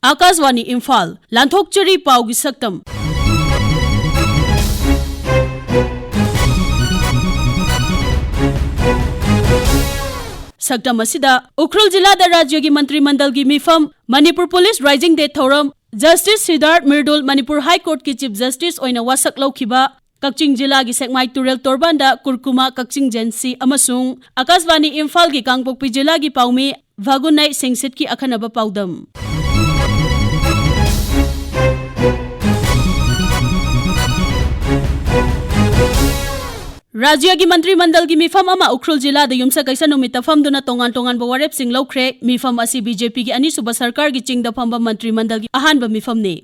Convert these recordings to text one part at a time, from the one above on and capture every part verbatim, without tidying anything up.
ꯑꯥꯀꯥꯁꯕꯥꯅꯤ ꯏꯝꯐꯥꯜ, ꯂꯥꯟꯊꯣꯛꯆꯔꯤ ꯄꯥꯎꯒꯤ ꯁꯛꯇꯝ꯫ ꯁꯛꯇꯝ ꯑꯁꯤꯗ ꯎꯈ꯭ꯔꯨꯜ ꯖꯤꯂꯥꯗ ꯔꯥꯖ꯭ꯌꯒꯤ ꯃꯟꯇ꯭ꯔꯤ ꯃꯟꯗꯜꯒꯤ ꯃꯤꯐꯝ, ꯃꯅꯤꯄꯨꯔ ꯄꯨꯂꯤꯁ ꯔꯥꯏꯖꯤꯡ ꯗꯦ ꯊꯧꯔꯝ, ꯖꯁꯇꯤꯁ ꯁꯤꯗꯥꯔꯊ ꯃꯤꯔꯗꯨꯜ ꯃꯅꯤꯄꯨꯔ ꯍꯥꯏ ꯀꯣꯔꯠꯀꯤ ꯆꯤꯐ ꯖꯁꯇꯤꯁ ꯑꯣꯏꯅ ꯋꯥꯁꯛ ꯂꯧꯈꯤꯕ, ꯀꯛꯆꯤꯡ ꯖꯤꯂꯥꯒꯤ ꯁꯦꯛꯃꯥꯏ ꯇꯨꯔꯦꯜ ꯇꯣꯔꯕꯥꯟꯗ ꯀꯨꯔꯀꯨꯃꯥ ꯀꯛꯆꯤꯡ ꯖꯦꯟꯁꯤ ꯑꯃꯁꯨꯡ ꯑꯥꯀꯥꯁꯕꯥꯅꯤ ꯏꯝꯐꯥꯜꯒꯤ ꯀꯥꯡꯄꯣꯛꯄꯤ ꯖꯤꯂꯥꯒꯤ ꯄꯥꯎꯃꯤ ꯚꯥꯒꯨꯅꯥꯏ ꯁꯤꯡꯁꯤꯠꯀꯤ ꯑꯈꯟꯅꯕ ꯄꯥꯎꯗꯝ꯫ ꯔꯥꯖ꯭ꯌꯒꯤ ꯃꯟꯇ꯭ꯔꯤ ꯃꯟꯗꯜꯒꯤ ꯃꯤꯐꯝ ꯑꯃ ꯎꯈ꯭ꯔꯨꯜ ꯖꯤꯂꯥꯗ ꯌꯨꯝꯁꯀꯩꯁ ꯅꯨꯃꯤꯠꯇ ꯐꯝꯗꯨꯅ ꯇꯣꯉꯥꯟ ꯇꯣꯉꯥꯟꯕ ꯋꯥꯔꯦꯞꯁꯤꯡ ꯂꯧꯈ꯭ꯔꯦ꯫ ꯃꯤꯐꯝ ꯑꯁꯤ ꯕꯤ ꯖꯦ ꯄꯤꯒꯤ ꯑꯅꯤꯁꯨꯕ ꯁꯔꯀꯥꯔꯒꯤ ꯆꯤꯡꯗ ꯐꯝꯕ ꯃꯟꯇ꯭ꯔꯤ ꯃꯟꯗꯜꯒꯤ ꯑꯍꯥꯟꯕ ꯃꯤꯐꯝꯅꯤ꯫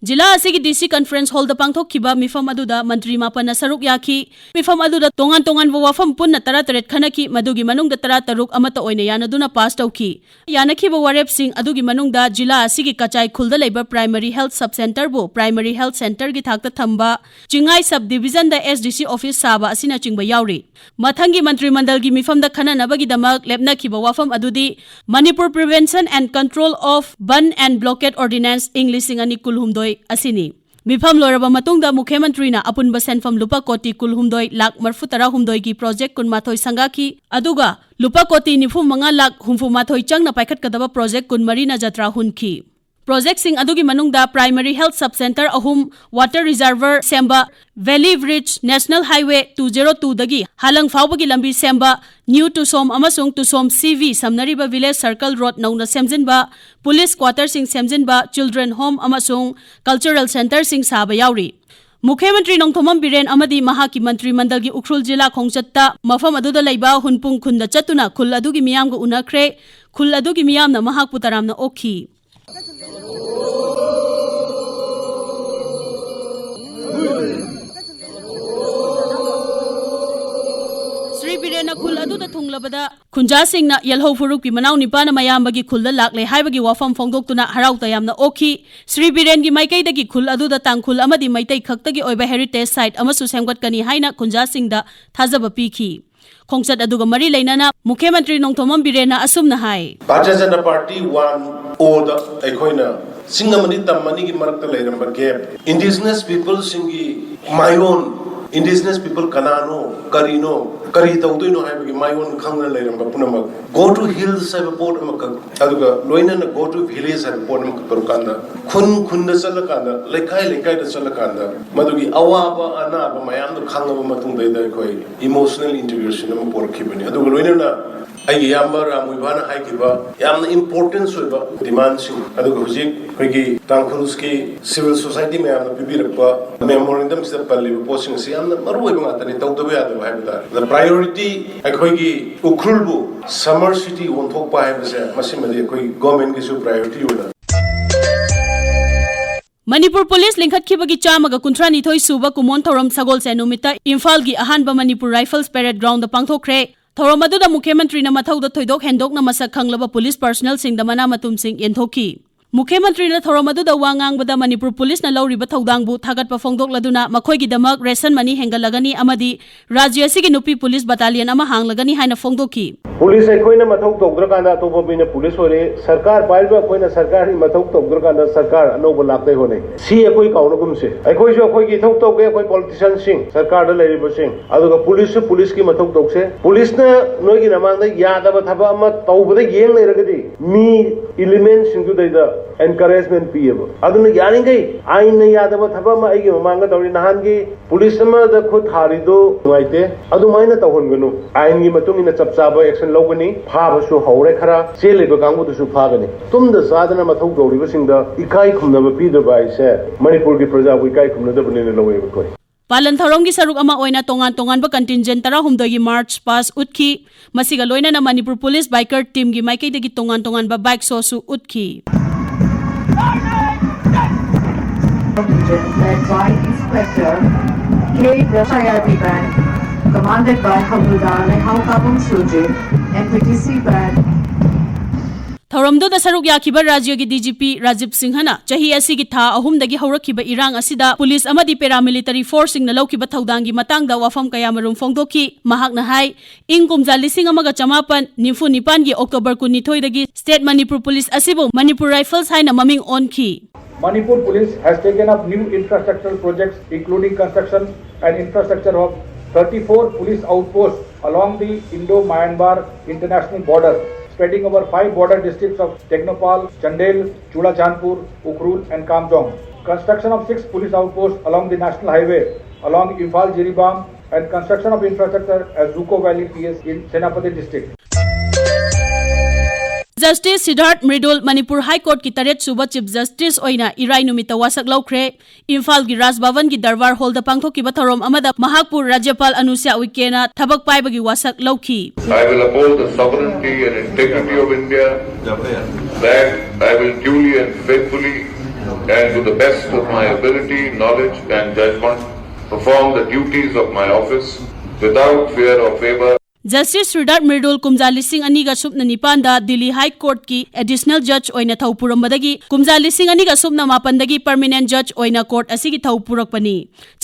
ꯖꯤꯂꯥ ꯑꯁꯤꯒꯤ ꯗꯤ ꯁꯤ ꯀꯟꯐꯔꯦꯟꯁ ꯍꯣꯜꯗ ꯄꯥꯡꯊꯣꯛꯈꯤꯕ ꯃꯤꯐꯝ ꯑꯗꯨꯗ ꯃꯟꯇ꯭ꯔꯤ ꯃꯥꯄꯟꯅ ꯁꯔꯨꯛ ꯌꯥꯈꯤ꯫ ꯃꯤꯐꯝ ꯑꯗꯨꯗ ꯇꯣꯉꯥꯟ ꯇꯣꯉꯥꯟꯕ ꯋꯥꯐꯝ ꯄꯨꯟꯅ ꯇꯔꯥꯇꯔꯦꯠ ꯈꯟꯅꯈꯤ, ꯃꯗꯨꯒꯤ ꯃꯅꯨꯡꯗ ꯇꯔꯥꯇꯔꯨꯛ ꯑꯃꯠꯇ ꯑꯣꯏꯅ ꯌꯥꯅꯗꯨꯅ ꯄꯥꯁ ꯇꯧꯈꯤ꯫ ꯌꯥꯅꯈꯤꯕ ꯋꯥꯔꯦꯞꯁꯤꯡ ꯑꯗꯨꯒꯤ ꯃꯅꯨꯡꯗ ꯖꯤꯂꯥ ꯑꯁꯤꯒꯤ ꯀꯆꯥꯏ ꯈꯨꯜꯗ ꯂꯩꯕ ꯄ꯭ꯔꯥꯏꯃꯔꯤ ꯍꯦꯜꯊ ꯁꯕ ꯁꯦꯟꯇꯔꯕꯨ ꯄ꯭ꯔꯥꯏꯃꯔꯤ ꯍꯦꯜꯊ ꯁꯦꯟꯇꯔꯒꯤ ꯊꯥꯛꯇ ꯊꯝꯕ, ꯆꯤꯡꯉꯥꯏ ꯁꯕ ꯗꯤꯚꯤꯖꯟꯗ ꯑꯦꯁ ꯗꯤ ꯁꯤ ꯑꯣꯐꯤꯁ ꯁꯥꯕ ꯑꯁꯤꯅꯆꯤꯡꯕ ꯌꯥꯎꯔꯤ꯫ ꯃꯊꯪꯒꯤ ꯃꯟꯇ꯭ꯔꯤ ꯃꯟꯗꯜꯒꯤ ꯃꯤꯐꯝꯗ ꯈꯟꯅꯅꯕꯒꯤꯗꯃꯛ ꯂꯦꯞꯅꯈꯤꯕ ꯋꯥꯐꯝ ꯑꯗꯨꯗꯤ Manipur Prevention and Control of Bandh and Blockade Ordinance ꯏꯪ ꯂꯤꯁꯤꯡ ꯑꯅꯤ ꯀꯨꯟꯍꯨꯝꯗꯣꯏ ꯑꯁꯤꯅꯤ꯫ ꯃꯤꯐꯝ ꯂꯣꯏꯔꯕ ꯃꯇꯨꯡꯗ ꯃꯨꯈ꯭ꯌ ꯃꯟꯇ꯭ꯔꯤꯅ ꯑꯄꯨꯟꯕ ꯁꯦꯟꯐꯝ ꯂꯨꯄꯥ ꯀꯣꯇꯤ ꯀꯨꯟꯍꯨꯝꯗꯣꯏ ꯂꯥꯈ ꯃꯔꯤꯐꯨ ꯇꯔꯥꯍꯨꯝꯗꯣꯏꯒꯤ ꯄ꯭ꯔꯣꯖꯦꯛ ꯀꯨꯟꯃꯥꯊꯣꯏ ꯁꯪꯒꯥꯈꯤ, ꯑꯗꯨꯒ ꯂꯨꯄꯥ ꯀꯣꯇꯤ ꯅꯤꯐꯨ ꯃꯉꯥ ꯂꯥꯈ ꯍꯨꯝꯐꯨ ꯃꯥꯊꯣꯏ ꯆꯪꯅ ꯄꯥꯏꯈꯠꯀꯗꯕ ꯄ꯭ꯔꯣꯖꯦꯛ ꯀꯨꯟꯃꯔꯤꯅ ꯖꯇ꯭ꯔꯥ ꯍꯨꯟꯈꯤ꯫ ꯄ꯭ꯔꯣꯖꯦꯛꯁꯤꯡ ꯑꯗꯨꯒꯤ ꯃꯅꯨꯡꯗ ꯄ꯭ꯔꯥꯏꯃꯔꯤ ꯍꯦꯜꯊ ꯁꯕ ꯁꯦꯟꯇꯔ ꯑꯍꯨꯝ, ꯋꯥꯇꯔ ꯔꯤꯖꯔꯚꯔ ꯁꯦꯝꯕ, valley bridge, national highway two zero ꯇꯨꯗꯒꯤ ꯍꯥꯂꯪ ꯐꯥꯎꯕꯒꯤ ꯂꯝꯕꯤ ꯁꯦꯝꯕ, ꯅ꯭ꯌꯨ ꯇꯨꯁꯣꯝ ꯑꯃꯁꯨꯡ ꯇꯨꯁꯣꯝ ꯁꯤ ꯚꯤ ꯁꯝꯅꯔꯤꯕ ꯚꯤꯂꯦꯖ ꯁꯔꯀꯜ ꯔꯣꯗ ꯅꯧꯅ ꯁꯦꯝꯖꯤꯟꯕ, ꯄꯨꯂꯤꯁ ꯀ꯭ꯋꯥꯇꯔꯁꯤꯡ ꯁꯦꯝꯖꯤꯟꯕ, ꯆꯤꯜꯗ꯭ꯔꯦꯟ ꯍꯣꯝ ꯑꯃꯁꯨꯡ ꯀꯜꯆꯔꯦꯜ ꯁꯦꯟꯇꯔꯁꯤꯡ ꯁꯥꯕ ꯌꯥꯎꯔꯤ꯫ ꯃꯨꯈ꯭ꯌ ꯃꯟꯇ꯭ꯔꯤ ꯅꯣꯡꯊꯣꯝꯕꯝ ꯕꯤꯔꯦꯟ ꯑꯃꯗꯤ ꯃꯍꯥꯛꯀꯤ ꯃꯟꯇ꯭ꯔꯤ ꯃꯟꯗꯜꯒꯤ ꯎꯈ꯭ꯔꯨꯜ ꯖꯤꯂꯥ ꯈꯣꯡꯆꯠꯇ ꯃꯐꯝ ꯑꯗꯨꯗ ꯂꯩꯕ ꯍꯨꯟꯄꯨꯡ ꯈꯨꯟꯗ ꯆꯠꯇꯨꯅ ꯈꯨꯜ ꯑꯗꯨꯒꯤ ꯃꯤꯌꯥꯝꯒ ꯎꯅꯈ꯭ꯔꯦ꯫ ꯈꯨꯜ ꯑꯗꯨꯒꯤ ꯃꯤꯌꯥꯝꯅ ꯃꯍꯥꯛꯄꯨ ꯇꯔꯥꯝꯅ ꯑꯣꯛꯈꯤ꯫ ꯁ꯭ꯔꯤ ꯕꯤꯔꯦꯟꯅ ꯈꯨꯜ ꯑꯗꯨꯗ ꯊꯨꯡꯂꯕꯗ ꯈꯨꯟꯖꯥꯁꯤꯡꯅ ꯌꯦꯜꯍꯧ ꯐꯨꯔꯨꯞꯀꯤ ꯃꯅꯥꯎ ꯅꯤꯄꯥꯅ ꯃꯌꯥꯝꯕꯒꯤ ꯈꯨꯜꯗ ꯂꯥꯛꯂꯦ ꯍꯥꯏꯕꯒꯤ ꯋꯥꯐꯝ ꯐꯣꯡꯗꯣꯛꯇꯨꯅ ꯍꯔꯥꯎ ꯇꯌꯥꯝꯅ ꯑꯣꯛꯈꯤ꯫ ꯁ꯭ꯔꯤ ꯕꯤꯔꯦꯟꯒꯤ ꯃꯥꯏꯀꯩꯗꯒꯤ ꯈꯨꯜ ꯑꯗꯨꯗ ꯇꯥꯡꯈꯨꯜ ꯑꯃꯗꯤ ꯃꯩꯇꯩ ꯈꯛꯇꯒꯤ ꯑꯣꯏꯕ ꯍꯦꯔꯤꯇꯦꯖ ꯁꯥꯏꯠ ꯑꯃꯁꯨ ꯁꯦꯝꯒꯠꯀꯅꯤ ꯍꯥꯏꯅ ꯈꯨꯟꯖꯥꯁꯤꯡꯗ ꯊꯥꯖꯕ ꯄꯤꯈꯤ꯫ ꯈꯣꯡꯆꯠ ꯑꯗꯨꯒ ꯃꯔꯤ ꯂꯩꯅꯅ ꯃꯨꯈ꯭ꯌ ꯃꯟꯇ꯭ꯔꯤ ꯅꯣꯡꯊꯣꯝꯕꯝ ꯕꯤꯔꯦꯟꯅ ꯑꯁꯨꯝꯅ ꯍꯥꯏ꯫ ꯚꯥꯔꯇꯤꯌ ꯖꯅꯇꯥ ꯄꯥꯔꯇꯤ ꯋꯥꯟ ꯑꯣꯗ ꯑꯩꯈꯣꯏꯅ ꯆꯤꯡ ꯑꯃꯗꯤ ꯇꯝ ꯑꯅꯤꯒꯤ ꯃꯔꯛꯇ ꯂꯩꯔꯝꯕ ꯒꯦꯞ, ꯏꯟꯗꯤꯖꯤꯅꯁ ꯄꯤꯄꯜꯁꯤꯡꯒꯤ ꯃꯥꯏꯑꯣꯟ, ꯏꯟꯗꯤꯖꯤꯅꯁ ꯄꯤꯄꯜ ꯀꯅꯥꯅꯣ, ꯀꯔꯤꯅꯣ, ꯀꯔꯤ ꯇꯧꯗꯣꯏꯅꯣ ꯍꯥꯏꯕꯒꯤ ꯃꯥꯏꯑꯣꯟ ꯈꯪꯗꯅ ꯂꯩꯔꯝꯕ ꯄꯨꯝꯅꯃꯛ, "Go to hills" ꯍꯥꯏꯕ ꯄꯣꯠ ꯑꯃꯈꯛ, ꯑꯗꯨꯒ ꯂꯣꯏꯅꯅ "Go to village" ꯍꯥꯏꯕ ꯄꯣꯠ ꯑꯃꯈꯛ ꯇꯧꯔꯀꯥꯟꯗ, ꯈꯨꯟ ꯈꯨꯟꯗ ꯆꯠꯂꯀꯥꯟꯗ, ꯂꯩꯀꯥꯏ ꯂꯩꯀꯥꯏꯗ ꯆꯠꯂꯀꯥꯟꯗ, ꯃꯗꯨꯒꯤ ꯑꯋꯥꯕ ꯑꯅꯥꯕ ꯃꯌꯥꯝꯗꯨ ꯈꯪꯉꯕ ꯃꯇꯨꯡꯗꯩꯗ ꯑꯩꯈꯣꯏ ꯏꯃꯣꯁꯅꯦꯜ ꯏꯟꯇꯤꯒ꯭ꯔꯦꯁꯟ ꯑꯃ ꯄꯨꯔꯛꯈꯤꯕꯅꯤ꯫ ꯑꯗꯨꯒ ꯂꯣꯏꯅꯅ ꯑꯩꯒꯤ ꯏꯌꯥꯝꯕ ꯔꯥꯝ ꯃꯣꯏꯕꯥꯅ ꯍꯥꯏꯈꯤꯕ ꯌꯥꯝꯅ ꯏꯝꯄꯣꯔꯇꯦꯟꯁ ꯑꯣꯏꯕ ꯗꯤꯃꯥꯟꯁꯤꯡ, ꯑꯗꯨꯒ ꯍꯧꯖꯤꯛ ꯑꯩꯈꯣꯏꯒꯤ ꯇꯥꯡꯈꯨꯜꯁꯀꯤ ꯁꯤꯚꯤꯜ ꯁꯣꯁꯥꯏꯇꯤ ꯃꯌꯥꯝꯅ ꯄꯤꯕꯤꯔꯛꯄ ꯃꯦꯃꯣꯔꯦꯟꯗꯝꯁꯤꯗ ꯄꯜꯂꯤꯕ ꯄꯣꯠꯁꯤꯡ ꯑꯁꯤ ꯌꯥꯝꯅ ꯃꯔꯨ ꯑꯣꯏꯕ ꯉꯥꯛꯇꯅꯤ, ꯇꯧꯗꯕ ꯌꯥꯗꯕ ꯍꯥꯏꯕ ꯇꯥꯔꯦ꯫ The priority, ꯑꯩꯈꯣꯏꯒꯤ ꯎꯈ꯭ꯔꯨꯜꯕꯨ ꯁꯝꯃꯔ ꯁꯤꯇꯤ ꯑꯣꯟꯊꯣꯛꯄ ꯍꯥꯏꯕꯁꯦ, ꯃꯁꯤꯃꯗꯤ ꯑꯩꯈꯣꯏ ꯒꯣꯔꯃꯦꯟꯒꯤꯁꯨ ꯄ꯭ꯔꯥꯏꯌꯣꯔꯤꯇꯤ ꯑꯣꯏꯅ ꯃꯅꯤꯄꯨꯔ ꯄꯨꯂꯤꯁ ꯂꯤꯡꯈꯠꯈꯤꯕꯒꯤ ꯆꯥꯝꯃꯒ ꯀꯨꯟꯊ꯭ꯔꯥ ꯅꯤꯊꯣꯏ ꯁꯨꯕ ꯀꯨꯃꯣꯟ ꯊꯧꯔꯝ ꯁꯒꯣꯜꯁꯦꯟ ꯅꯨꯃꯤꯠꯇ ꯏꯝꯐꯥꯜꯒꯤ ꯑꯍꯥꯟꯕ ꯃꯅꯤꯄꯨꯔ ꯔꯥꯏꯐꯜꯁ ꯄꯦꯔꯦꯗ ꯒ꯭ꯔꯥꯎꯟꯗ ꯄꯥꯡꯊꯣꯛꯈ꯭ꯔꯦ꯫ ꯊꯧꯔꯝ ꯑꯗꯨꯗ ꯃꯨꯈ꯭ꯌ ꯃꯟꯇ꯭ꯔꯤꯅ ꯃꯊꯧꯗ ꯊꯣꯏꯗꯣꯛ ꯍꯦꯟꯗꯣꯛꯅ ꯃꯁꯛ ꯈꯪꯂꯕ ꯄꯨꯂꯤꯁ ꯄꯔꯁꯅꯦꯜꯁꯤꯡꯗ ꯃꯅꯥ ꯃꯊꯨꯝꯁꯤꯡ ꯌꯦꯟꯊꯣꯛꯈꯤ꯫ ꯃꯨꯈ꯭ꯌ ꯃꯟꯇ꯭ꯔꯤꯅ ꯊꯧꯔꯝ ꯑꯗꯨꯗ ꯋꯥ ꯉꯥꯡꯕꯗ ꯃꯅꯤꯄꯨꯔ ꯄꯨꯂꯤꯁꯅ ꯂꯧꯔꯤꯕ ꯊꯧꯗꯥꯡꯕꯨ ꯊꯥꯒꯠꯄ ꯐꯣꯡꯗꯣꯛꯂꯗꯨꯅ ꯃꯈꯣꯏꯒꯤꯗꯃꯛ ꯔꯦꯁꯟ ꯃꯅꯤ ꯍꯦꯟꯒꯠꯂꯒꯅꯤ ꯑꯃꯗꯤ ꯔꯥꯖ꯭ꯌ ꯑꯁꯤꯒꯤ ꯅꯨꯄꯤ ꯄꯨꯂꯤꯁ ꯕꯇꯥꯂꯤꯌꯟ ꯑꯃ ꯍꯥꯡꯂꯒꯅꯤ ꯍꯥꯏꯅ ꯐꯣꯡꯗꯣꯛꯈꯤ꯫ ꯄꯨꯂꯤꯁ ꯑꯩꯈꯣꯏꯅ ꯃꯊꯧ ꯇꯧꯗ꯭ꯔꯀꯥꯟꯗ ꯑꯇꯣꯞꯄ ꯃꯤꯅ ꯄꯨꯂꯤꯁ ꯑꯣꯏꯔꯦ, ꯁꯔꯀꯥꯔ ꯄꯥꯏꯔꯤꯕ ꯑꯩꯈꯣꯏꯅ ꯁꯔꯀꯥꯔꯒꯤ ꯃꯊꯧ ꯇꯧꯗ꯭ꯔꯀꯥꯟꯗ ꯁꯔꯀꯥꯔ ꯑꯅꯧꯕ ꯂꯥꯛꯇꯣꯏ ꯍꯣꯠꯅꯩ꯫ ꯁꯤ ꯑꯩꯈꯣꯏ ꯀꯥꯎꯅꯒꯨꯝꯁꯦ꯫ ꯑꯩꯈꯣꯏꯁꯨ ꯑꯩꯈꯣꯏꯒꯤ ꯏꯊꯧ ꯇꯧꯒꯦ, ꯑꯩꯈꯣꯏ ꯄꯣꯂꯤꯇꯤꯁꯤꯌꯥꯟꯁꯤꯡ, ꯁꯔꯀꯥꯔꯗ ꯂꯩꯔꯤꯕꯁꯤꯡ, ꯑꯗꯨꯒ ꯄꯨꯂꯤꯁꯁꯨ ꯄꯨꯂꯤꯁꯀꯤ ꯃꯊꯧ ꯇꯧꯁꯦ꯫ ꯄꯨꯂꯤꯁꯅ ꯅꯣꯏꯒꯤ ꯃꯃꯥꯡꯗ ꯌꯥꯗꯕ ꯊꯕꯛ ꯑꯃ ꯇꯧꯕꯗ ꯌꯦꯡ ꯂꯩꯔꯒꯗꯤ ꯃꯤ ꯏꯂꯤꯃꯦꯟꯁꯤꯡꯗꯨꯗꯩꯗ ꯑꯦꯟꯀꯔꯦꯖꯃꯦꯟ ꯄꯤꯌꯦꯕ꯫ ꯑꯗꯨꯅ ꯌꯥꯔꯤꯈꯩ ꯑꯥꯏꯟꯅ ꯌꯥꯗꯕ ꯊꯕꯛ ꯑꯃ ꯑꯩꯒꯤ ꯃꯃꯥꯡꯗ ꯇꯧꯔꯤ, ꯅꯍꯥꯟꯒꯤ ꯄꯨꯂꯤꯁ ꯑꯃꯗ ꯈꯨꯠ ꯊꯥꯔꯤꯗꯨ ꯅꯨꯡꯉꯥꯏꯇꯦ, ꯑꯗꯨꯃꯥꯏꯅ ꯇꯧꯍꯟꯒꯅꯨ꯫ ꯑꯥꯏꯟꯒꯤ ꯃꯇꯨꯡ ꯏꯟꯅ ꯆꯞ ꯆꯥꯕ ꯑꯦꯛꯁꯟ ꯂꯧꯒꯅꯤ꯫ ꯐꯥꯕꯁꯨ ꯍꯧꯔꯦ, ꯈꯔ ꯆꯦꯜꯂꯤꯕ ꯀꯥꯡꯕꯨꯗꯨꯁꯨ ꯐꯥꯒꯅꯤ꯫ ꯇꯨꯝꯗ ꯆꯥꯗꯅ ꯃꯊꯧ ꯇꯧꯔꯤꯕꯁꯤꯡꯗ ꯏꯀꯥꯏ ꯈꯨꯝꯅꯕ ꯄꯤꯗꯕ ꯍꯥꯏꯁꯦ ꯃꯅꯤꯄꯨꯔꯒꯤ ꯄ꯭ꯔꯖꯥꯕꯨ ꯏꯀꯥꯏ ꯈꯨꯝꯅꯗꯕꯅꯦꯅ ꯂꯧꯋꯦꯕ ꯑꯩꯈꯣꯏ꯫ ꯄꯥꯂꯟ ꯊꯧꯔꯝꯒꯤ ꯁꯔꯨꯛ ꯑꯃ ꯑꯣꯏꯅ ꯇꯣꯉꯥꯟ ꯇꯣꯉꯥꯟꯕ ꯀꯟꯇꯤꯟꯖꯦꯟ ꯇꯔꯥꯍꯨꯝꯗꯣꯏꯒꯤ ꯃꯥꯔꯆ ꯄꯥꯁ ꯎꯠꯈꯤ꯫ ꯃꯁꯤꯒ ꯂꯣꯏꯅꯅ ꯃꯅꯤꯄꯨꯔ ꯄꯨꯂꯤꯁ ꯕꯥꯏꯀꯔ ꯇꯤꯝꯒꯤ ꯃꯥꯏꯀꯩꯗꯒꯤ ꯇꯣꯉꯥꯟ ꯇꯣꯉꯥꯟꯕ ꯕꯥꯏꯛ ꯁꯣꯁꯨ ꯎꯠꯈꯤ꯫ Contingent led by Inspector K. Dashayati Band, commanded by Havildar Nehal Kabung Sujit, M P T C Band. ꯊꯧꯔꯝꯗꯨꯗ ꯁꯔꯨꯛ ꯌꯥꯈꯤꯕ ꯔꯥꯖ꯭ꯌꯒꯤ ꯗꯤ ꯖꯤ ꯄꯤ ꯔꯥꯖꯤꯕ ꯁꯤꯡꯍꯅ ꯆꯍꯤ ꯑꯁꯤꯒꯤ ꯊꯥ ꯑꯍꯨꯝꯗꯒꯤ ꯍꯧꯔꯛꯈꯤꯕ ꯏꯔꯥꯡ ꯑꯁꯤꯗ ꯄꯨꯂꯤꯁ ꯑꯃꯗꯤ ꯄꯦꯔꯥꯃꯤꯂꯤꯇꯔꯤ ꯐꯣꯔꯁꯁꯤꯡꯅ ꯂꯧꯈꯤꯕ ꯊꯧꯗꯥꯡꯒꯤ ꯃꯇꯥꯡꯗ ꯋꯥꯐꯝ ꯀꯌꯥꯃꯔꯨꯝ ꯐꯣꯡꯗꯣꯛꯈꯤ꯫ ꯃꯍꯥꯛꯅ ꯍꯥꯏ, ꯏꯪ ꯀꯨꯝꯖꯥ ꯂꯤꯁꯤꯡ ꯑꯃꯒ ꯆꯃꯥꯄꯟ ꯅꯤꯐꯨ ꯅꯤꯄꯥꯟꯒꯤ ꯑꯣꯛꯇꯣꯕꯔ ꯀꯨꯟꯅꯤꯊꯣꯏꯗꯒꯤ State Manipur Police ꯑꯁꯤꯕꯨ Manipur Rifles ꯍꯥꯏꯅ ꯃꯃꯤꯡ ꯑꯣꯟꯈꯤ꯫ Manipur Police has taken up new infrastructural projects, including construction and infrastructure of thirty-four police outposts along the Indo-Myanmar international border, spreading over five border districts of Tengnoupal, Chandel, Churachandpur, Ukhrul, and Kamjong. Construction of six police outposts along the national highway along Imphal Jiribam, and construction of infrastructure at Zuko Valley P S in Senapati district. Justice Siddharth Mridul Manipur ꯍꯥꯏ ꯀꯣꯔꯠꯀꯤ ꯇꯔꯦꯠ ꯁꯨꯕ chief justice ꯑꯣꯏꯅ ꯏꯔꯥꯏ ꯅꯨꯃꯤꯠꯇ ꯋꯥꯁꯛ ꯂꯧꯈ꯭ꯔꯦ꯫ ꯏꯝꯐꯥꯜꯒꯤ ꯔꯥꯖ ꯚꯕꯟꯒꯤ ꯗꯔꯕꯥꯔ ꯍꯣꯜꯗ ꯄꯥꯡꯊꯣꯛꯈꯤꯕ ꯊꯧꯔꯝ ꯑꯃꯗ ꯃꯍꯥꯛꯄꯨ ꯔꯥꯖ꯭ꯌꯄꯥꯜ ꯑꯅꯨꯁ꯭ꯌꯥ ꯎꯏꯀꯦꯅ ꯊꯕꯛ ꯄꯥꯏꯕꯒꯤ ꯋꯥꯁꯛ ꯂꯧꯈꯤ꯫ I will uphold the sovereignty and integrity of India, that I will duly and faithfully and to the best of my ability, knowledge and judgment perform the duties of my office without fear or favor. Justice Siddharth Mridul ꯀꯨꯝꯖꯥ ꯂꯤꯁꯤꯡ ꯑꯅꯤꯒ ꯁꯨꯞꯅ ꯅꯤꯄꯥꯟꯗ ꯗꯤꯜꯂꯤ ꯍꯥꯏ ꯀꯣꯔꯠꯀꯤ additional ꯖꯖ ꯑꯣꯏꯅ ꯊꯧ ꯄꯨꯔꯝꯕꯗꯒꯤ ꯀꯨꯝꯖꯥ ꯂꯤꯁꯤꯡ ꯑꯅꯤꯒ ꯁꯨꯞꯅ ꯃꯥꯄꯟꯗꯒꯤ ꯄꯔꯃꯤꯅꯦꯟ ꯖꯖ ꯑꯣꯏꯅ ꯀꯣꯔꯠ ꯑꯁꯤꯒꯤ ꯊꯧ ꯄꯨꯔꯛꯄꯅꯤ꯫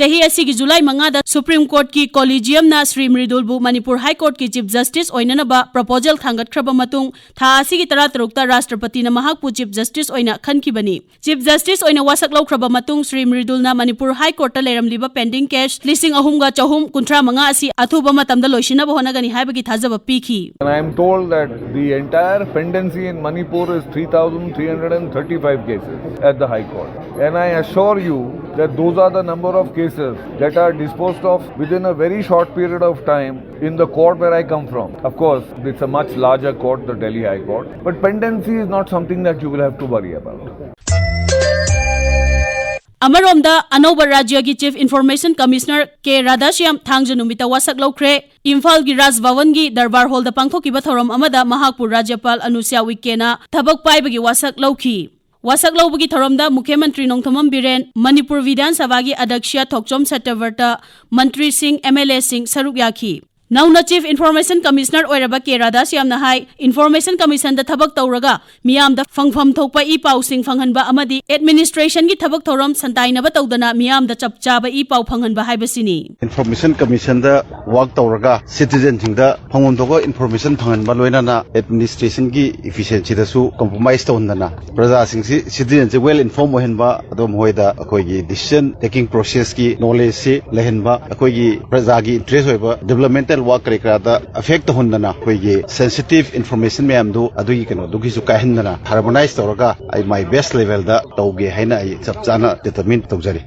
ꯆꯍꯤ ꯑꯁꯤꯒꯤ ꯖꯨꯂꯥꯏ ꯃꯉꯥꯗ ꯁꯨꯄ꯭ꯔꯤꯝ ꯀꯣꯔꯠꯀꯤ ꯀꯣꯂꯤꯖꯤꯌꯝꯅ ꯁ꯭ꯔꯤ ꯃ꯭ꯔꯤꯗꯨꯜꯕꯨ ꯃꯅꯤꯄꯨꯔ ꯍꯥꯏ ꯀꯣꯔꯠꯀꯤ ꯆꯤꯐ ꯖꯁꯇꯤꯁ ꯑꯣꯏꯅꯅꯕ ꯄ꯭ꯔꯣꯄꯣꯖꯦꯜ ꯊꯥꯡꯒꯠꯈ꯭ꯔꯕ ꯃꯇꯨꯡ, ꯊꯥ ꯑꯁꯤꯒꯤ ꯇꯔꯥꯇꯔꯨꯛꯇ ꯔꯥꯁꯇ꯭ꯔꯄꯇꯤꯅ ꯃꯍꯥꯛꯄꯨ ꯆꯤꯐ ꯖꯁꯇꯤꯁ ꯑꯣꯏꯅ ꯈꯟꯈꯤꯕꯅꯤ꯫ ꯆꯤꯐ ꯖꯁꯇꯤꯁ ꯑꯣꯏꯅ ꯋꯥꯁꯛ ꯂꯧꯈ꯭ꯔꯕ ꯃꯇꯨꯡ, ꯁ꯭ꯔꯤ ꯃ꯭ꯔꯤꯗꯨꯜꯅ ꯃꯅꯤꯄꯨꯔ ꯍꯥꯏ ꯀꯣꯔꯠꯇ ꯂꯩꯔꯝꯂꯤꯕ ꯄꯦꯟꯗꯤꯡ ꯀꯦꯁ ꯂꯤꯁꯤꯡ ꯑꯍꯨꯝꯒ ꯆꯍꯨꯝ ꯀꯨꯟꯊ꯭ꯔꯥ ꯃꯉꯥ ꯑꯁꯤ ꯑꯊꯨꯕ ꯃꯇꯝꯗ ꯂꯣꯏꯁꯤꯟꯅꯕ ꯍꯣꯠꯅꯒꯅꯤ ꯍꯥꯏꯕꯒꯤ ꯊꯥꯖꯕ ꯄꯤꯈꯤ꯫ And I am told that the entire pendency in Manipur is three thousand three hundred and thirty-five cases at the High Court. And I assure you that those are the number of cases that are disposed of within a very short period of time in the court where I come from. Of course, it's a much larger court, the Delhi High Court. But pendency is not something that you will have to worry about. ꯑꯃꯔꯣꯝꯗ, ꯑꯅꯧꯕ ꯔꯥꯖ꯭ꯌꯒꯤ chief information commissioner ꯀꯦ ꯔꯥꯙꯥꯁ꯭ꯌꯥꯝ ꯊꯥꯡꯖ ꯅꯨꯃꯤꯠꯇ ꯋꯥꯁꯛ ꯂꯧꯈ꯭ꯔꯦ꯫ ꯏꯝꯐꯥꯜꯒꯤ ꯔꯥꯖ ꯚꯕꯟꯒꯤ ꯗꯔꯕꯥꯔ ꯍꯣꯜꯗ ꯄꯥꯡꯊꯣꯛꯈꯤꯕ ꯊꯧꯔꯝ ꯑꯃꯗ ꯃꯍꯥꯛꯄꯨ ꯔꯥꯖ꯭ꯌꯄꯥꯜ ꯑꯅꯨꯁ꯭ꯌꯥ ꯎꯏꯀꯦꯅ ꯊꯕꯛ ꯄꯥꯏꯕꯒꯤ ꯋꯥꯁꯛ ꯂꯧꯈꯤ꯫ ꯋꯥꯁꯛ ꯂꯧꯕꯒꯤ ꯊꯧꯔꯝꯗ ꯃꯨꯈ꯭ꯌ ꯃꯟꯇ꯭ꯔꯤ ꯅꯣꯡꯊꯣꯝꯕꯝ ꯕꯤꯔꯦꯟ, ꯃꯅꯤꯄꯨꯔ ꯕꯤꯙꯥꯟ ꯁꯚꯥꯒꯤ ꯑꯗ꯭ꯌꯛꯁ ꯊꯣꯛꯆꯣꯝ ꯁꯇ꯭ꯌꯕ꯭ꯔꯇ, ꯃꯟꯇ꯭ꯔꯤꯁꯤꯡ, ꯑꯦꯝ ꯑꯦꯜ ꯑꯦꯁꯤꯡ ꯁꯔꯨꯛ ꯌꯥꯈꯤ꯫ ꯅꯧꯅ Chief Information Commissioner ꯑꯣꯏꯔꯕ ꯀꯦ ꯔꯥꯙꯥꯁ꯭ꯌꯥꯝꯅ ꯍꯥꯏ, Information Commissionꯗ ꯊꯕꯛ ꯇꯧꯔꯒ ꯃꯤꯌꯥꯝꯗ ꯐꯪꯐꯝ ꯊꯣꯛꯄ ꯏ ꯄꯥꯎꯁꯤꯡ ꯐꯪꯍꯟꯕ ꯑꯃꯗꯤ administrationꯒꯤ ꯊꯕꯛ ꯊꯧꯔꯝ ꯁꯟꯇꯥꯏꯅꯕ ꯇꯧꯗꯅ ꯃꯤꯌꯥꯝꯗ ꯆꯞ ꯆꯥꯕ ꯏ ꯄꯥꯎ ꯐꯪꯍꯟꯕ ꯍꯥꯏꯕꯁꯤꯅꯤ꯫ Information Commissionꯗ work ꯇꯧꯔꯒ citizenꯁꯤꯡꯗ ꯐꯪꯐꯝ ꯊꯣꯛꯄ information ꯐꯪꯍꯟꯕ, ꯂꯣꯏꯅꯅ administrationꯒꯤ efficiencyꯗꯁꯨ compromise ꯇꯧꯍꯟꯗꯅ, ꯄ꯭ꯔꯖꯥꯁꯤꯡꯁꯤ, citizenꯁꯤ well inform ꯑꯣꯏꯍꯟꯕ, ꯑꯗꯣ ꯃꯈꯣꯏꯗ ꯑꯩꯈꯣꯏꯒꯤ decision taking processꯀꯤ knowledgeꯁꯤ ꯂꯩꯍꯟꯕ, ꯑꯩꯈꯣꯏꯒꯤ ꯄ꯭ꯔꯖꯥꯒꯤ interest ꯑꯣꯏꯕ developmental work ꯀꯔꯤ ꯀꯔꯥꯗ affect ꯇꯧꯍꯟꯗꯅ, ꯑꯩꯈꯣꯏꯒꯤ sensitive information ꯃꯌꯥꯝꯗꯨ ꯑꯗꯨꯒꯤ ꯀꯩꯅꯣꯗꯨꯒꯤꯁꯨ ꯀꯥꯏꯍꯟꯗꯅ, harmonize ꯇꯧꯔꯒ ꯑꯩ my best levelꯗ ꯇꯧꯒꯦ ꯍꯥꯏꯅ ꯑꯩ ꯆꯞ ꯆꯥꯅ determine ꯇꯧꯖꯔꯤ꯫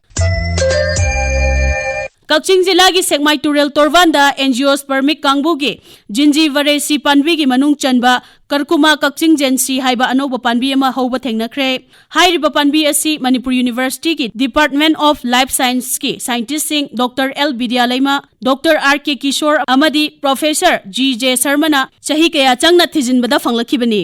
ꯀꯛꯆꯤꯡ ꯖꯤꯂꯥꯒꯤ ꯁꯦꯛꯃꯥꯏ ꯇꯨꯔꯦꯜ ꯇꯣꯔꯕꯥꯟꯗ NGOs permit ꯀꯥꯡꯕꯨꯒꯤ ꯖꯤꯟꯖꯤ ꯚꯔꯦꯁꯤ ꯄꯥꯟꯕꯤꯒꯤ ꯃꯅꯨꯡ ꯆꯟꯕ ꯀꯔꯀꯨꯃꯥ ꯀꯛꯆꯤꯡ ꯖꯦꯟꯁꯤ ꯍꯥꯏꯕ ꯑꯅꯧꯕ ꯄꯥꯟꯕꯤ ꯑꯃ ꯍꯧꯕ ꯊꯦꯡꯅꯈ꯭ꯔꯦ꯫ ꯍꯥꯏꯔꯤꯕ ꯄꯥꯟꯕꯤ ꯑꯁꯤ Manipur Universityꯒꯤ Department of Life Scienceꯀꯤ scientistꯁꯤꯡ Doctor L ꯕꯤꯗ꯭ꯌꯥꯂꯩꯃ, Doctor R K Kishore ꯑꯃꯗꯤ Professor G J ꯁꯔꯃꯅ ꯆꯍꯤ ꯀꯌꯥ ꯆꯪꯅ ꯊꯤꯖꯤꯟꯕꯗ ꯐꯪꯂꯛꯈꯤꯕꯅꯤ꯫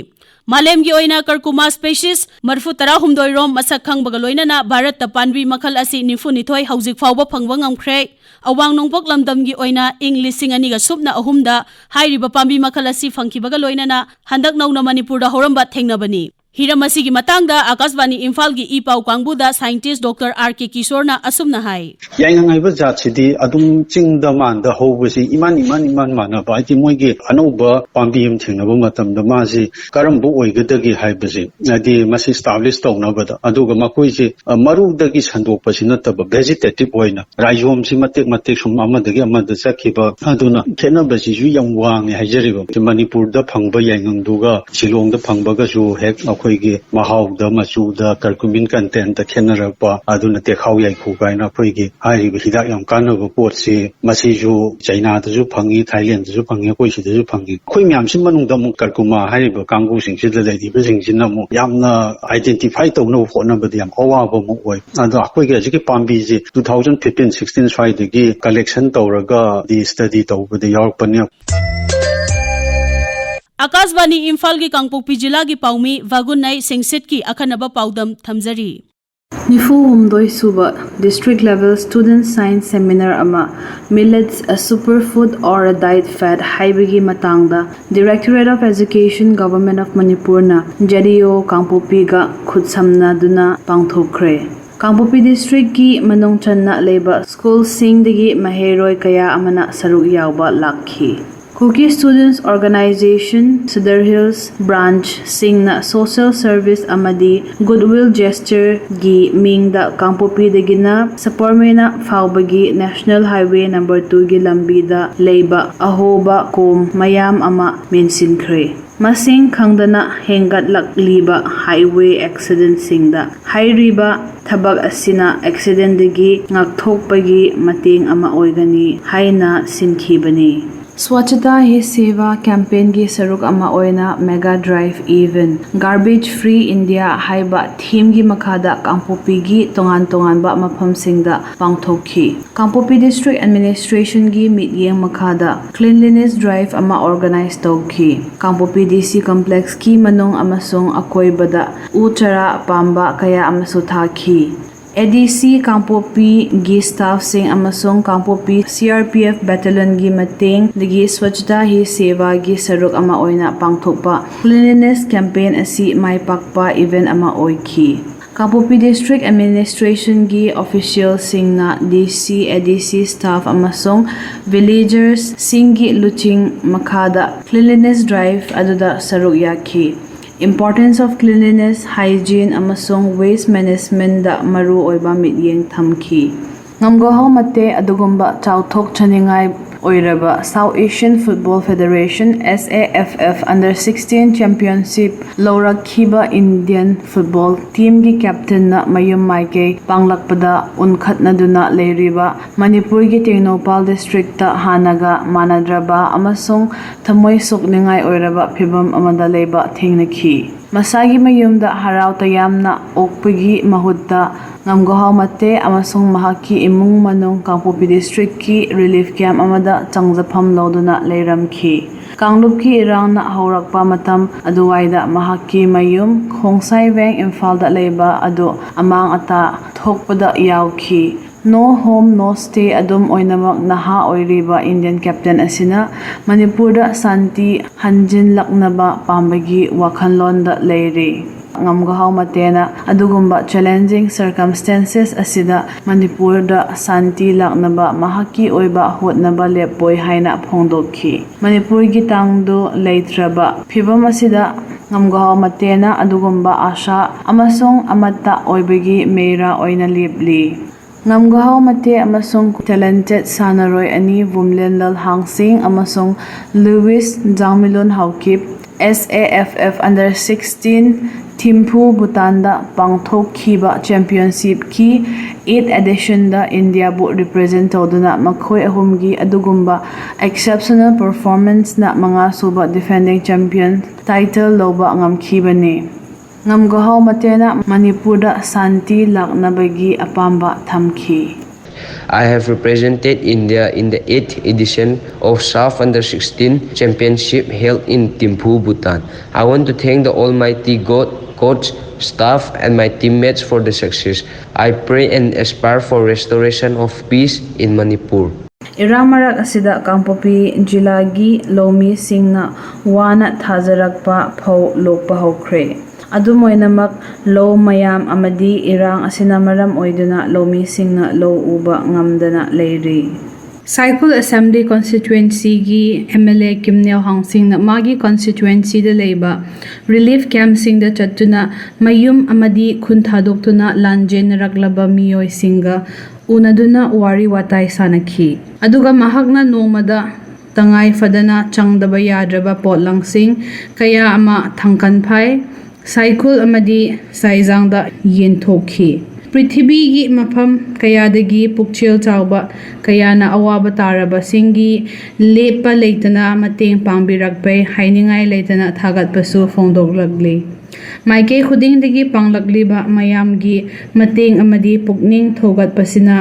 ꯃꯥꯂꯦꯝꯒꯤ ꯑꯣꯏꯅ ꯀꯔꯀꯨꯃꯥ species ꯃꯔꯤꯐꯨ ꯇꯔꯥꯍꯨꯝꯗꯣꯏ ꯔꯣꯝ ꯃꯁꯛ ꯈꯪꯕꯒ ꯂꯣꯏꯅꯅ ꯚꯥꯔꯠꯇ ꯄꯥꯟꯕꯤ ꯃꯈꯜ ꯑꯁꯤ ꯅꯤꯐꯨ ꯅꯤꯊꯣꯏ ꯍꯧꯖꯤꯛ ꯐꯥꯎꯕ ꯐꯪꯕ ꯉꯝꯈ꯭ꯔꯦ꯫ ꯑꯋꯥꯡ ꯅꯣꯡꯄꯣꯛ ꯂꯝꯗꯝꯒꯤ ꯑꯣꯏꯅ ꯏꯪ ꯂꯤꯁꯤꯡ ꯑꯅꯤꯒ ꯁꯨꯞꯅ ꯑꯍꯨꯝꯗ ꯍꯥꯏꯔꯤꯕ ꯄꯥꯝꯕꯤ ꯃꯈꯜ ꯑꯁꯤ ꯐꯪꯈꯤꯕꯒ ꯂꯣꯏꯅꯅ ꯍꯟꯗꯛ ꯅꯧꯅ ꯃꯅꯤꯄꯨꯔꯗ ꯍꯧꯔꯝꯕ ꯊꯦꯡꯅꯕꯅꯤ꯫ ꯍꯤꯔꯝ ꯑꯁꯤꯒꯤ ꯃꯇꯥꯡꯗ ꯑꯥꯀꯥꯁꯕꯥꯅꯤ ꯏꯝꯐꯥꯜꯒꯤ ꯏ ꯄꯥꯎ ꯀꯥꯡꯕꯨꯗ scientist Doctor R K ꯀꯤꯁꯣꯔꯅ ꯑꯁꯨꯝꯅ ꯍꯥꯏ꯫ ꯌꯥꯏꯉꯪ ꯍꯥꯏꯕ ꯖꯥꯠꯁꯤꯗꯤ ꯑꯗꯨꯝ ꯆꯤꯡꯗ ꯃꯥꯟꯗ ꯍꯧꯕꯁꯤ ꯏꯃꯥꯟ, ꯏꯃꯥꯟ, ꯏꯃꯥꯟ ꯃꯥꯟꯅꯕ, ꯍꯥꯏꯗꯤ ꯃꯣꯏꯒꯤ ꯑꯅꯧꯕ ꯄꯥꯝꯕꯤ ꯑꯃ ꯊꯦꯡꯅꯕ ꯃꯇꯝꯗ ꯃꯥꯁꯤ ꯀꯔꯝꯕ ꯑꯣꯏꯒꯗꯒꯦ ꯍꯥꯏꯕꯁꯦ, ꯍꯥꯏꯗꯤ ꯃꯁꯤ establish ꯇꯧꯅꯕꯗ, ꯑꯗꯨꯒ ꯃꯈꯣꯏꯁꯦ, ꯑ, ꯃꯔꯨꯗꯒꯤ ꯁꯟꯗꯣꯛꯄꯁꯤ ꯅꯠꯇꯕ vegetative ꯑꯣꯏꯅ rhizome ꯁꯤ ꯃꯇꯦꯛ ꯃꯇꯦꯛ ꯁꯨꯝ ꯑꯃꯗꯒꯤ ꯑꯃꯗ ꯆꯠꯈꯤꯕ, ꯑꯗꯨꯅ ꯈꯦꯠꯅꯕꯁꯤꯁꯨ ꯌꯥꯝ ꯋꯥꯡꯉꯦ ꯍꯥꯏꯖꯔꯤꯕ꯫ ꯃꯅꯤꯄꯨꯔꯗ ꯐꯪꯕ ꯌꯥꯏꯉꯪꯗꯨꯒ ꯁꯤꯂꯣꯡꯗ ꯐꯪꯕꯒꯁꯨ ꯍꯦꯛ ꯑꯩꯈꯣꯏꯒꯤ ꯃꯍꯥꯎꯗ, ꯃꯆꯨꯗ, curcumin content ꯇ ꯈꯦꯠꯅꯔꯛꯄ, ꯑꯗꯨꯅ ꯇꯦꯈꯥꯎ ꯌꯥꯏꯈꯨ ꯀꯥꯏꯅ ꯑꯩꯈꯣꯏꯒꯤ ꯍꯥꯏꯔꯤꯕ ꯍꯤꯗꯥꯛ ꯌꯥꯝ ꯀꯥꯟꯅꯕ ꯄꯣꯠꯁꯤ, ꯃꯁꯤꯁꯨ ꯆꯩꯅꯥꯗꯁꯨ ꯐꯪꯉꯤ, ꯊꯥꯏꯂꯦꯟꯗꯁꯨ ꯐꯪꯉꯤ, ꯑꯩꯈꯣꯏ ꯁꯤꯗꯁꯨ ꯐꯪꯉꯤ꯫ ꯑꯩꯈꯣꯏ ꯃꯌꯥꯝꯁꯤ ꯃꯅꯨꯡꯗ ꯑꯃꯨꯛ ꯀꯔꯀꯨꯃꯥ ꯍꯥꯏꯔꯤꯕ ꯀꯥꯡꯕꯨꯁꯤꯡꯁꯤꯗ ꯂꯩꯔꯤꯕꯁꯤꯡꯁꯤꯅ ꯑꯃꯨꯛ ꯌꯥꯝꯅ identify ꯇꯧꯅꯕ ꯍꯣꯠꯅꯕꯗ ꯌꯥꯝ ꯑꯋꯥꯕ ꯑꯃ ꯑꯣꯏ꯫ ꯑꯗꯣ ꯑꯩꯈꯣꯏꯒꯤ ꯍꯧꯖꯤꯛꯀꯤ ꯄꯥꯝꯕꯤꯁꯤ two thousand fifteen sixteen ꯁ꯭ꯋꯥꯏꯗꯒꯤ collection ꯇꯧꯔꯒ ꯗꯤ study ꯇꯧꯕꯗ ꯌꯥꯎꯔꯛꯄꯅꯤ꯫ ꯑꯥꯀꯥꯁꯕꯥꯅꯤ ꯏꯝꯐꯥꯜꯒꯤ ꯀꯥꯡꯄꯣꯛꯄꯤ ꯖꯤꯂꯥꯒꯤ ꯄꯥꯎꯃꯤ ꯚꯥꯒꯨꯟꯅꯩ ꯁꯤꯡꯁꯤꯠꯀꯤ ꯑꯈꯟꯅꯕ ꯄꯥꯎꯗꯝ ꯊꯝꯖꯔꯤ꯫ ꯅꯤꯐꯨ ꯍꯨꯝꯗꯣꯏ ꯁꯨꯕ District Level Student Science Seminar ꯑꯃ, Millets, a Superfood or a Diet Fad ꯍꯥꯏꯕꯒꯤ ꯃꯇꯥꯡꯗ Directorate of Education, Government of Manipurꯅ ꯖꯦꯗꯤꯑꯣ ꯀꯥꯡꯄꯣꯛꯄꯤꯒ ꯈꯨꯠꯁꯝꯅꯗꯨꯅ ꯄꯥꯡꯊꯣꯛꯈ꯭ꯔꯦ꯫ ꯀꯥꯡꯄꯣꯛꯄꯤ districtꯀꯤ ꯃꯅꯨꯡ ꯆꯟꯅ ꯂꯩꯕ schoolꯁꯤꯡꯗꯒꯤ ꯃꯍꯩꯔꯣꯏ ꯀꯌꯥ ꯑꯃꯅ ꯁꯔꯨꯛ ꯌꯥꯎꯕ ꯂꯥꯛꯈꯤ꯫ Kuki Students Organisation, Sadar Hills branchꯁꯤꯡꯅ social service ꯑꯃꯗꯤ goodwill gestureꯒꯤ ꯃꯤꯡꯗ ꯀꯥꯡꯄꯣꯛꯄꯤꯗꯒꯤꯅ ꯁꯄꯣꯔꯃꯦꯅꯥ ꯐꯥꯎꯕꯒꯤ National Highway number twoꯒꯤ ꯂꯝꯕꯤꯗ ꯂꯩꯕ ꯑꯍꯣꯕ ꯀꯣꯝ ꯃꯌꯥꯝ ꯑꯃ ꯃꯦꯟꯁꯤꯟꯈ꯭ꯔꯦ꯫ ꯃꯁꯤꯡ ꯈꯪꯗꯅ ꯍꯦꯟꯒꯠꯂꯛꯂꯤꯕ highway accidentꯁꯤꯡꯗ ꯍꯥꯏꯔꯤꯕ ꯊꯕꯛ ꯑꯁꯤꯅ accidentꯗꯒꯤ ꯉꯥꯛꯊꯣꯛꯄꯒꯤ ꯃꯇꯦꯡ ꯑꯃ ꯑꯣꯏꯒꯅꯤ ꯍꯥꯏꯅ ꯁꯤꯟꯈꯤꯕꯅꯤ꯫ Swachhata Hi Seva campaignꯒꯤ ꯁꯔꯨꯛ ꯑꯃ ꯑꯣꯏꯅ mega drive event Garbage Free India ꯍꯥꯏꯕ themeꯒꯤ ꯃꯈꯥꯗ ꯀꯥꯡꯄꯣꯛꯄꯤꯒꯤ ꯇꯣꯉꯥꯟ ꯇꯣꯉꯥꯟꯕ ꯃꯐꯝꯁꯤꯡꯗ ꯄꯥꯡꯊꯣꯛꯈꯤ꯫ ꯀꯥꯡꯄꯣꯛꯄꯤ District Administrationꯒꯤ ꯃꯤꯠꯌꯦꯡ ꯃꯈꯥꯗ cleanliness drive ꯑꯃ organize ꯇꯧꯈꯤ꯫ ꯀꯥꯡꯄꯣꯛꯄꯤ DC complexꯀꯤ ꯃꯅꯨꯡ ꯑꯃꯁꯨꯡ ꯑꯀꯣꯏꯕꯗ ꯎ ꯆꯥꯔꯥ ꯄꯥꯝꯕ ꯀꯌꯥ ꯑꯃꯁꯨ ꯊꯥꯈꯤ꯫ ADC ꯀꯥꯡꯄꯣꯛꯄꯤꯒꯤ staffꯁꯤꯡ ꯑꯃꯁꯨꯡ ꯀꯥꯡꯄꯣꯛꯄꯤ CRPF battalionꯒꯤ ꯃꯇꯦꯡꯗꯒꯤ Swachhata Hi Sevaꯒꯤ ꯁꯔꯨꯛ ꯑꯃ ꯑꯣꯏꯅ ꯄꯥꯡꯊꯣꯛꯄ cleanliness campaign ꯑꯁꯤ ꯃꯥꯏ ꯄꯥꯛꯄ event ꯑꯃ ꯑꯣꯏꯈꯤ꯫ ꯀꯥꯡꯄꯣꯛꯄꯤ District Administrationꯒꯤ officialꯁꯤꯡꯅ DC, ADC staff ꯑꯃꯁꯨꯡ villagersꯁꯤꯡꯒꯤ ꯂꯨꯆꯤꯡ ꯃꯈꯥꯗ cleanliness drive ꯑꯗꯨꯗ ꯁꯔꯨꯛ ꯌꯥꯈꯤ꯫ Importance of cleanliness, hygiene ꯑꯃꯁꯨꯡ waste managementꯗ ꯃꯔꯨ ꯑꯣꯏꯕ ꯃꯤꯠꯌꯦꯡ ꯊꯝꯈꯤ꯫ ꯉꯝꯒꯣꯍꯥꯎ ꯃꯇꯦ ꯑꯗꯨꯒꯨꯝꯕ ꯆꯥꯎꯊꯣꯛꯆꯅꯤꯡꯉꯥꯏ ꯑꯣꯏꯔꯕ South Asian Football Federation, SAFF, under sixteen championship ꯂꯧꯔꯛꯈꯤꯕ Indian football teamꯒꯤ captainꯅ ꯃꯌꯨꯝ ꯃꯥꯏꯀꯩ ꯄꯥꯡꯂꯛꯄꯗ ꯎꯟꯈꯠꯅꯗꯨꯅ ꯂꯩꯔꯤꯕ ꯃꯅꯤꯄꯨꯔꯒꯤ ꯇꯦꯡꯅꯧꯄꯥꯜ districtꯇ ꯍꯥꯟꯅꯒ ꯃꯥꯟꯅꯗ꯭ꯔꯕ ꯑꯃꯁꯨꯡ ꯊꯃꯣꯏ ꯁꯣꯛꯅꯤꯡꯉꯥꯏ ꯑꯣꯏꯔꯕ ꯐꯤꯚꯝ ꯑꯃꯗ ꯂꯩꯕ ꯊꯦꯡꯅꯈꯤ꯫ ꯃꯁꯥꯒꯤ ꯃꯌꯨꯝꯗ ꯍꯔꯥꯎ ꯇꯌꯥꯝꯅ ꯑꯣꯛꯄꯒꯤ ꯃꯍꯨꯠꯇ, ꯉꯝꯒꯣꯍꯥꯎ ꯃꯇꯦ ꯑꯃꯁꯨꯡ ꯃꯍꯥꯛꯀꯤ ꯏꯃꯨꯡ ꯃꯅꯨꯡ ꯀꯥꯡꯄꯣꯛꯄꯤ districtꯀꯤ relief camp ꯑꯃꯗ ꯆꯪꯖꯐꯝ ꯂꯧꯗꯨꯅ ꯂꯩꯔꯝꯈꯤ꯫ ꯀꯥꯡꯂꯨꯞꯀꯤ ꯏꯔꯥꯡꯅ ꯍꯧꯔꯛꯄ ꯃꯇꯝ ꯑꯗꯨꯋꯥꯏꯗ ꯃꯍꯥꯛꯀꯤ ꯃꯌꯨꯝ ꯈꯣꯡꯁꯥꯏꯕꯦꯡ ꯏꯝꯐꯥꯜꯗ ꯂꯩꯕ ꯑꯗꯨ ꯑꯃꯥꯡ ꯑꯇꯥ ꯊꯣꯛꯄꯗ ꯌꯥꯎꯈꯤ꯫ No home, no stay ꯑꯗꯨꯝ ꯑꯣꯏꯅꯃꯛ ꯅꯍꯥ ꯑꯣꯏꯔꯤꯕ ꯏꯟꯗꯤꯌꯟ ꯀꯦꯞꯇꯦꯟ ꯑꯁꯤꯅ ꯃꯅꯤꯄꯨꯔꯗ ꯁꯥꯟꯇꯤ ꯍꯟꯖꯤꯜꯂꯛꯅꯕ ꯄꯥꯝꯕꯒꯤ ꯋꯥꯈꯜꯂꯣꯟꯗ ꯂꯩꯔꯤ꯫ ꯉꯝꯒꯍꯥꯎ ꯃꯇꯦꯅ ꯑꯗꯨꯒꯨꯝꯕ ꯆꯦꯂꯦꯟꯖꯤꯡ ꯁꯔꯀꯝꯁꯇꯦꯟꯁꯦꯁ ꯑꯁꯤꯗ ꯃꯅꯤꯄꯨꯔꯗ ꯁꯥꯟꯇꯤ ꯂꯥꯛꯅꯕ ꯃꯍꯥꯛꯀꯤ ꯑꯣꯏꯕ ꯍꯣꯠꯅꯕ ꯂꯦꯞꯄꯣꯏ ꯍꯥꯏꯅ ꯐꯣꯡꯗꯣꯛꯈꯤ꯫ ꯃꯅꯤꯄꯨꯔꯒꯤ ꯇꯥꯡꯗꯨ ꯂꯩꯇ꯭ꯔꯕ ꯐꯤꯕꯝ ꯑꯁꯤꯗ ꯉꯝꯒꯍꯥꯎ ꯃꯇꯦꯅ ꯑꯗꯨꯒꯨꯝꯕ ꯑꯥꯁꯥ ꯑꯃꯁꯨꯡ ꯑꯃꯠꯇ ꯑꯣꯏꯕꯒꯤ ꯃꯩꯔꯥ ꯑꯣꯏꯅ ꯂꯦꯞꯂꯤ꯫ ꯉꯝꯒꯍꯥꯎ ꯃꯇꯦ ꯑꯃꯁꯨꯡ ꯇꯦꯂꯦꯟꯇꯦꯠ ꯁꯥꯟꯅꯔꯣꯏ ꯑꯅꯤ ꯚꯨꯝꯂꯦꯟꯂꯜ ꯍꯥꯡꯁꯤꯡ ꯑꯃꯁꯨꯡ Louis ꯖꯥꯡꯃꯤꯂꯨꯟ Haokip, S A F F under sixteen ꯊꯤꯝꯐꯨ ꯚꯨꯇꯥꯟꯗ ꯄꯥꯡꯊꯣꯛꯈꯤꯕ ꯆꯦꯝꯄꯤꯌꯟꯁꯤꯞꯀꯤ eighth editionꯗ ꯏꯟꯗꯤꯌꯥꯕꯨ ꯔꯤꯄ꯭ꯔꯖꯦꯟ ꯇꯧꯗꯨꯅ ꯃꯈꯣꯏ ꯑꯍꯨꯝꯒꯤ ꯑꯗꯨꯒꯨꯝꯕ exceptional performanceꯅ ꯃꯉꯥꯁꯨꯕ defending champion title ꯂꯧꯕ ꯉꯝꯈꯤꯕꯅꯤ꯫ ꯉꯝꯒꯍꯥꯎ ꯃꯇꯦꯅ ꯃꯅꯤꯄꯨꯔꯗ ꯁꯥꯟꯇꯤ ꯂꯥꯛꯅꯕꯒꯤ ꯑꯄꯥꯝꯕ ꯊꯝꯈꯤ꯫ I have represented India in the eighth edition of SAFF Under sixteen Championship held in Thimphu, Bhutan. I want to thank the Almighty God, coach, staff, and my teammates for the success. I pray and aspire for restoration of peace in Manipur. ꯏꯔꯥꯡ ꯃꯔꯛ ꯑꯁꯤꯗ ꯀꯥꯡꯄꯣꯛꯄꯤ ꯖꯤꯂꯥꯒꯤ ꯂꯧꯃꯤꯁꯤꯡꯅ ꯋꯥꯅ ꯊꯥꯖꯔꯛꯄ ꯐꯧ ꯂꯣꯛꯄ ꯍꯧꯈ꯭ꯔꯦ꯫ ꯑꯗꯨꯝ ꯑꯣꯏꯅꯃꯛ, ꯂꯧ ꯃꯌꯥꯝ ꯑꯃꯗꯤ ꯏꯔꯥꯡ ꯑꯁꯤꯅ ꯃꯔꯝ ꯑꯣꯏꯗꯨꯅ ꯂꯧꯃꯤꯁꯤꯡꯅ ꯂꯧ ꯎꯕ ꯉꯝꯗꯅ ꯂꯩꯔꯤ꯫ ꯁꯥꯏꯈꯨꯜ ꯑꯦꯁꯦꯝꯕ꯭ꯂꯤ ꯀꯣꯟꯁꯇꯤꯇ꯭ꯋꯦꯟꯁꯤꯒꯤ M L A ꯀꯤꯝꯅꯦꯜ ꯍꯥꯡꯁꯤꯡꯅ ꯃꯥꯒꯤ ꯀꯣꯟꯁꯇꯤꯇ꯭ꯋꯦꯟꯁꯤꯗ ꯂꯩꯕ ꯔꯤꯂꯤꯐ ꯀꯦꯝꯞꯁꯤꯡꯗ ꯆꯠꯇꯨꯅ ꯃꯌꯨꯝ ꯑꯃꯗꯤ ꯈꯨꯟ ꯊꯥꯗꯣꯛꯇꯨꯅ ꯂꯥꯟꯖꯦꯟꯅꯔꯛꯂꯕ ꯃꯤꯑꯣꯏꯁꯤꯡꯒ ꯎꯅꯗꯨꯅ ꯋꯥꯔꯤ ꯋꯥꯇꯥꯏ ꯁꯥꯅꯈꯤ꯫ ꯑꯗꯨꯒ ꯃꯍꯥꯛꯅ ꯅꯣꯡꯃꯗ ꯇꯉꯥꯏ ꯐꯗꯅ ꯆꯪꯗꯕ ꯌꯥꯗ꯭ꯔꯕ ꯄꯣꯠꯂꯝꯁꯤꯡ ꯀꯌꯥ ꯑꯃ ꯊꯥꯡꯀꯟꯐꯥꯏ, ꯁꯥꯏꯈꯨꯜ ꯑꯃꯗꯤ ꯁꯥꯏꯖꯥꯡꯗ ꯌꯦꯟꯊꯣꯛꯈꯤ꯫ ꯄ꯭ꯔꯤꯊꯤꯕꯤꯒꯤ ꯃꯐꯝ ꯀꯌꯥꯗꯒꯤ ꯄꯨꯛꯆꯦꯜ ꯆꯥꯎꯕ ꯀꯌꯥꯅ ꯑꯋꯥꯕ ꯇꯥꯔꯕꯁꯤꯡꯒꯤ ꯂꯦꯞꯄ ꯂꯩꯇꯅ ꯃꯇꯦꯡ ꯄꯥꯡꯕꯤꯔꯛꯄꯩ ꯍꯥꯏꯅꯤꯡꯉꯥꯏ ꯂꯩꯇꯅ ꯊꯥꯒꯠꯄꯁꯨ ꯐꯣꯡꯗꯣꯛꯂꯛꯂꯤ꯫ ꯃꯥꯏꯀꯩ ꯈꯨꯗꯤꯡꯗꯒꯤ ꯄꯥꯡꯂꯛꯂꯤꯕ ꯃꯌꯥꯝꯒꯤ ꯃꯇꯦꯡ ꯑꯃꯗꯤ ꯄꯨꯛꯅꯤꯡ ꯊꯧꯒꯠꯄꯁꯤꯅ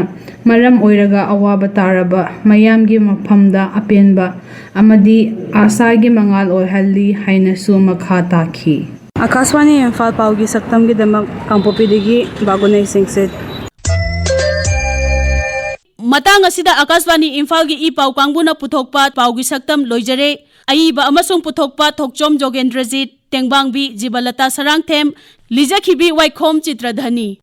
ꯃꯔꯝ ꯑꯣꯏꯔꯒ ꯑꯋꯥꯕ ꯇꯥꯔꯕ ꯃꯌꯥꯝꯒꯤ ꯃꯐꯝꯗ ꯑꯄꯦꯟꯕ ꯑꯃꯗꯤ ꯑꯥꯁꯥꯒꯤ ꯃꯉꯥꯜ ꯑꯣꯏꯍꯜꯂꯤ ꯍꯥꯏꯅꯁꯨ ꯃꯈꯥ ꯇꯥꯈꯤ꯫ ꯑꯀꯥꯁꯕꯥꯅꯤ ꯏꯝꯐꯥꯜ ꯄꯥꯎꯒꯤ ꯁꯛꯇꯝꯒꯤꯗꯃꯛ ꯀꯥꯡꯄꯣꯛꯄꯤꯗꯒꯤ ꯕꯥꯒꯨꯅꯩ ꯁꯤꯡꯁꯤꯠ꯫ ꯃꯇꯥꯡ ꯑꯁꯤꯗ ꯑꯀꯥꯁꯕꯥꯅꯤ ꯏꯝꯐꯥꯜꯒꯤ ꯏ ꯄꯥꯎ ꯀꯥꯡꯕꯨꯅ ꯄꯨꯊꯣꯛꯄ ꯄꯥꯎꯒꯤ ꯁꯛꯇꯝ ꯂꯣꯏꯖꯔꯦ꯫ ꯑꯏꯕ ꯑꯃꯁꯨꯡ ꯄꯨꯊꯣꯛꯄ ꯊꯣꯛꯆꯣꯝ ꯖꯣꯒꯦꯟꯗ꯭ꯔꯖꯤꯠ, ꯇꯦꯡꯕꯥꯡꯕꯤ ꯖꯤꯕꯂꯇꯥ ꯁꯔꯥꯡꯊꯦꯝ, ꯂꯤꯖꯈꯤꯕꯤ ꯋꯥꯏꯈꯣꯝ ꯆꯤꯇ꯭ꯔꯙꯅꯤ꯫